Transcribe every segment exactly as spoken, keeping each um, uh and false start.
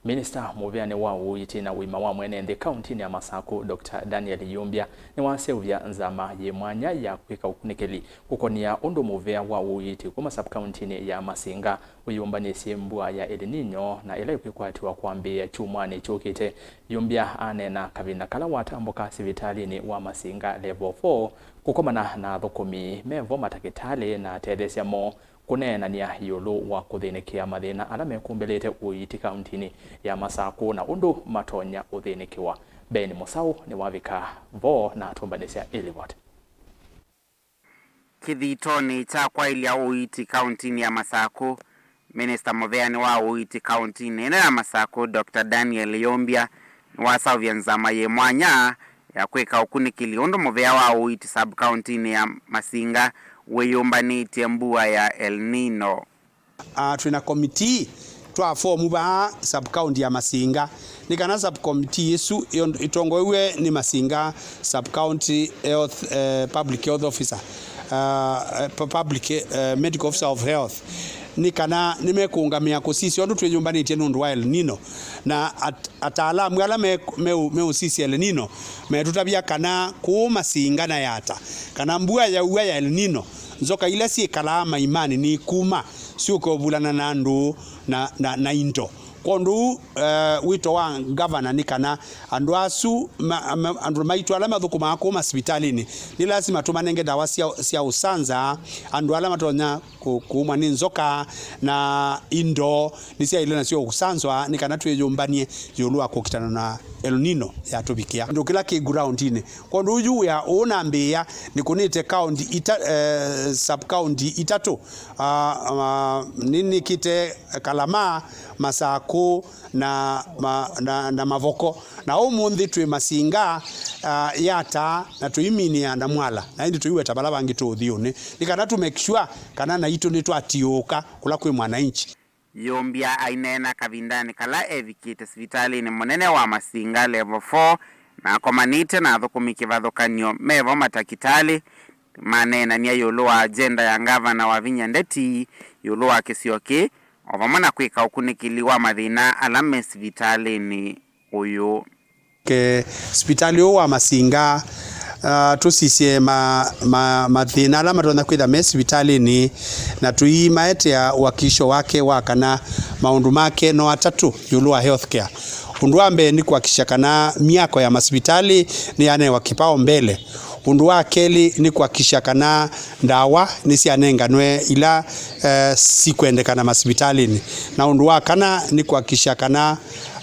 Minista mũvĩanĩ wa ũiiti na ũima wa mwene nthĩ kauntinĩ ya Masakũ, Doctor Daniel Yumbya, nĩwaseũvya nzama yĩ mwanya ya kwĩka ũkunĩkĩli kũkonia ũndũ mũvĩa wa ũiiti kuma sub-kauntinĩ ya Masinga wĩyũmbanĩsye mbua ya El Nino na ĩla ĩkwĩkwatĩwa kwambĩĩa kyumwanĩ kyũkĩte. Yumbya aneena kavinda kala watambũka sivitalĩnĩ wa Masinga Level four kũkomana na athũkũmi mevo, matakĩtalĩ na atetheesya moo kũneenany'a ĩũlũ wa kũthĩnĩkĩa mathĩna ala mekũmbĩlĩte ũiiti kauntinĩ ya Masakũ na ũndũ matonya ũthĩnĩkĩwa. Ben Mũsaũ nĩwavika vo na atũmbanĩsya ĩlivoti. Kĩthitonĩ kya kwaĩlya ũiiti kauntinĩ ya Masakũ, minista mũvĩanĩ wa ũiiti kauntinĩ ĩno ya Masakũ, Doctor Daniel Yumbya, nĩwaseũvya nzama yĩ mwanya ya kwĩka ũkunĩkĩli ũndũ mũvĩa wa ũiiti sub-kauntinĩ ya Masinga wĩyũmbanĩtye mbua ya El Nino. Ah, twĩ na komitii twa fomu vaa sub-county ya Masinga, nĩ kana sub-committee ĩsu ĩtongoew'e nĩ Masinga sub-county health, eh, public health officer, ah, eh, pu-, public, eh, medical officer of health, nĩ kana nĩmekũũngamĩa kũsisya ũndũ twĩyũmbanĩtye nũndũ wa El Nino, na at-, ataalamu ala me-, meũ-, meũsisya El Nino metũtavya kana kũũ Masinga na Yata, kana mbua yaua ya El Nino, nzoka ila syĩkalaa maimanĩ nĩikuma syũke ũvulana na andũ na, na, na indo. Kwondũ ũu, eh, wĩto wa ngavana nĩ kana andũ asu ma, ma, andũ maitũ ala mathũkũmaa kũũ masivitalĩnĩ nĩ lasima tũmanenge ndawa sya, sya ũsanza andũ ala matonya kũ-, kũumwa nĩ nzoka na indo nĩsyaĩle nasyo kũsanzwa nĩ kana twĩyũmbany'e ĩũlũ wa kũkitana na El Nino yatũvikĩa. Kĩndũ kĩla kĩ groundinĩ. Kwondũ ũyu wĩa ũũ nambĩĩa nĩkũnĩte kaunti ita-, eh, sub-county itatũ. Ah, ah, nĩnĩkĩte Kalama, Masakũ na, ma, na, na Mavoko. Na ũmũnthĩ twĩ Masinga, ah, Yata, na tũiminĩa na Mwala. Na ĩndĩ tũiweta vala vangĩ tũũthiũnĩ. Nĩ kana tũ make sure kana naitũ nĩtwatiũũka kũla kwĩ mwananchi. Yumbya aineena kavindanĩ kala evikĩte sivitalĩnĩ mũnene wa Masinga Level four na akomanĩte na athũkũmi kĩvathũkany'o mevo, matakitalĩ, maneenany'a ĩũlũ wa agenda ya ngavana Wavinya Ndeti ĩũlũ wa kĩsio kĩĩ, o vamwe na kwĩka ũkunĩkĩli wa mathĩna ala me sivitalĩnĩ ũyũ. Ke sivitalĩ ũũ wa Masinga, ah, tũsisye ma, ma, mathĩna ala matonya kwĩtha me sivitalĩnĩ, na tũimaetea ũakikisho wake wa kana maũndũ make no atatũ ĩũlũ wa healthcare. Ũndũ wa mbee nĩ kũakikisha kana myako ya masivitalĩ nĩyanewa kĩpaombele. Ũndũ wa kelĩ nĩ kũakikisha kana ndawa nĩsyanenganwe ila, eh, sikwendekana masivitalĩnĩ. Na ũndũ wa kana nĩ kũakikisha kana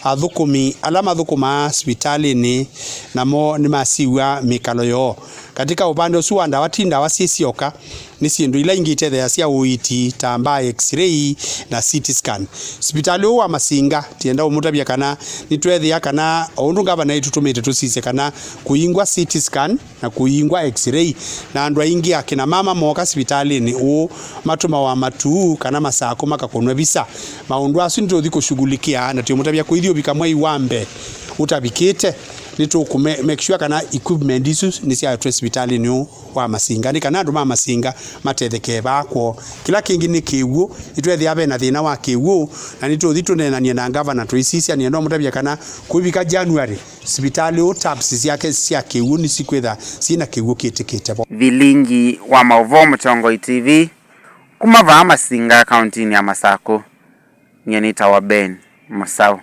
athũkũmi ala mathũkũmaa sivitalĩnĩ namo nĩmasiw'a mĩkalo yoo. Katika ũvande ũsu wa ndawa, ti ndawa syĩ syoka, nĩ syĩndũ ila ingĩ itetheeasya ũiiti ta mbaa, X-ray na C T scan. Sivitalĩ ũũ wa Masinga, tienda ũmũtavya kana nĩtweethĩa kana o ũndũ ngavana ĩtũtũmĩte tũsisye kana kũingwa C T scan na kũingwa X-ray, na andũ aingĩ akina mama mooka sivitalĩnĩ ũũ matũmawa matuu kana Masakũ makakũnwe visa. Maũndũ asu nĩtũũthi kũshughulikia na twĩmũtavya kũithi ũvika mwei wa mbee ũtavikĩte, nĩtũkũ make sure kana equipment isu nĩsyaetwe sivitalĩnĩ ũũ wa Masinga, nĩ kana andũ ma Masinga matethekee vaa kwoo. Kĩla kĩngĩ nĩ kĩw'ũ, nĩtwethĩa ve na thĩna wa kĩw'ũ, na nĩtũũthi tũneenanie na ngavana tũisisya, nĩenda ũmũtavya kana kũvika January, sivitalĩ ũũ taps syake sya kĩw'ũ nĩsikwĩtha syĩ na kĩw'ũ kĩtĩkĩte vo. Vilingi wa maũvoo Mũtongoi T V, kuma vaa Masinga, kauntinĩ ya Masakũ, nyie nĩtawa Ben Mũsaũ.